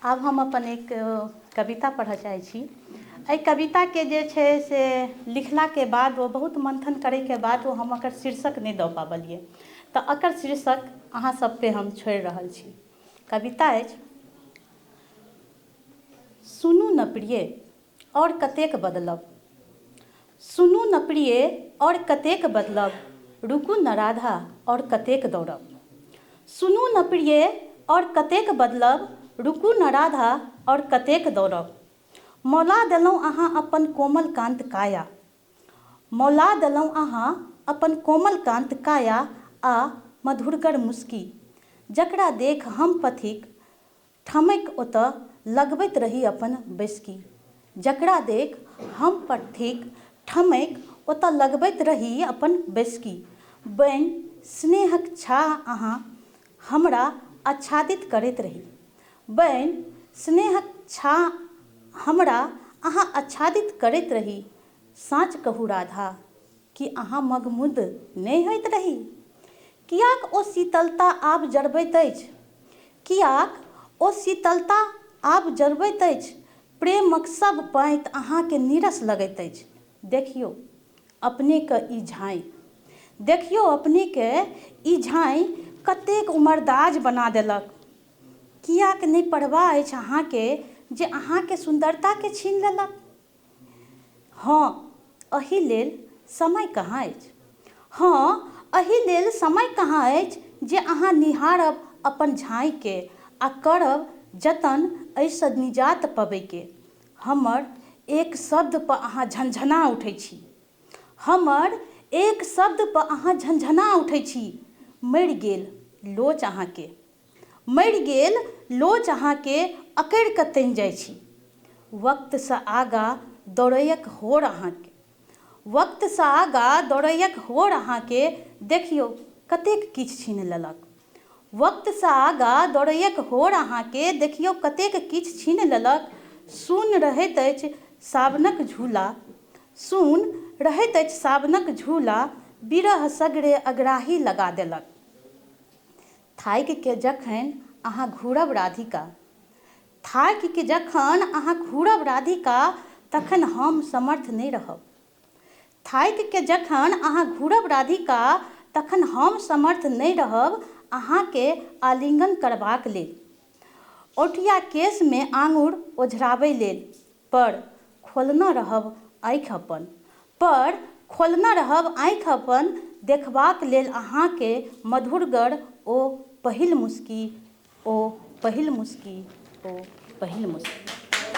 आब हम अपन एक कविता पढ़ऽ चाहै छी। एहि कविताके जे छै से लिखलाके बाद, ओ बहुत मन्थन करैके बाद ओ हम एकर शीर्षक नहि दऽ पाबलियै, तऽ एकर शीर्षक अहाँ सब पे हम छोड़ि रहल छी। कविता अछि, सुनू न प्रिय आओर कतेक बदलब। सुनू न प्रिय आओर कतेक बदलब, रुकू न राधा आओर कतेक दौड़ब। सुनू न प्रिय आओर कतेक बदलब, रुकू न राधा आओर कतेक दौड़ब। मौला देलहुँ अहाँ अपन कोमल कान्त काया, मौला देलहुँ अहाँ अपन कोमल कान्त काया आ मधुरगर मुस्की, जकरा देख हम पथिक ठमकि ओतऽ लगबैत रही अपन बैसकी। जकरा देख हम पथिक ठमकि ओतऽ लगबैत रही अपन बैसकी। बनि स्नेहक छाह अहाँ हमरा आच्छादित करैत रही, बनि स्नेहक छाह हमरा अहाँ आच्छादित करैत रही। साँच कहू राधा, की अहाँ मगमुग्ध नहि होइत रही? कियाक ओ शीतलता आब जरबैत अछि, कियाक ओ शीतलता आब जरबैत अछि? प्रेमक सब पाँति अहाँके नीरस लगैत अछि। देखियौ अपनेके ई झाँइ, देखियौ अपनेके ई झाँइ कतेक उमरदाज बना देलक। कियाक नहि परवाह अछि अहाँके जे अहाँके सुन्दरताके छीन लेलक? हँ, एहि लेल समय कहाँ अछि, हँ, एहि लेल समय कहाँ अछि जे अहाँ निहारब अपन झाँइके आ करब जतन एहिसँ निजात पबैके। हमर एक शब्दपर अहाँ झनझना उठै छी, हमर एक शब्दपर अहाँ झनझना उठै छी। मरि गेल लोच अहाँके, मरि गेल लोच अहाँके अकड़ि कऽ तनि जाइ छी। वक्तसँ आगाँ दौड़ैक होड़ अहाँके, वक्तसँ आगाँ दौड़ैक होड़ अहाँके देखियौ कतेक किछु छीनि लेलक। वक्तसँ आगाँ दौड़ैक होड़ अहाँके देखियौ कतेक किछु छीनि लेलक। सून रहैत अछि सावनक झूला, सून रहैत अछि सावनक झूला, विरह सगरे अगराही लगा देलक। थाकिके जखन अहाँ घुरब राधिका, थाकिके जखन अहाँ घुरब राधिका, तखन हम समर्थ नहि रहब। थाकिके जखन अहाँ घुरब राधिका, तखन हम समर्थ नहि रहब अहाँके आलिङ्गन करबाक लेल, औँठिया केशमे आङ्गुर ओझराबै लेल। पर खोलने रहब आँखि अपन, पर खोलने रहब आँखि अपन, देखबाक लेल अहाँके मधुरगर ओ पहिल मुस्की, ओ पहिल मुस्की, ओ पहिल मुस्की।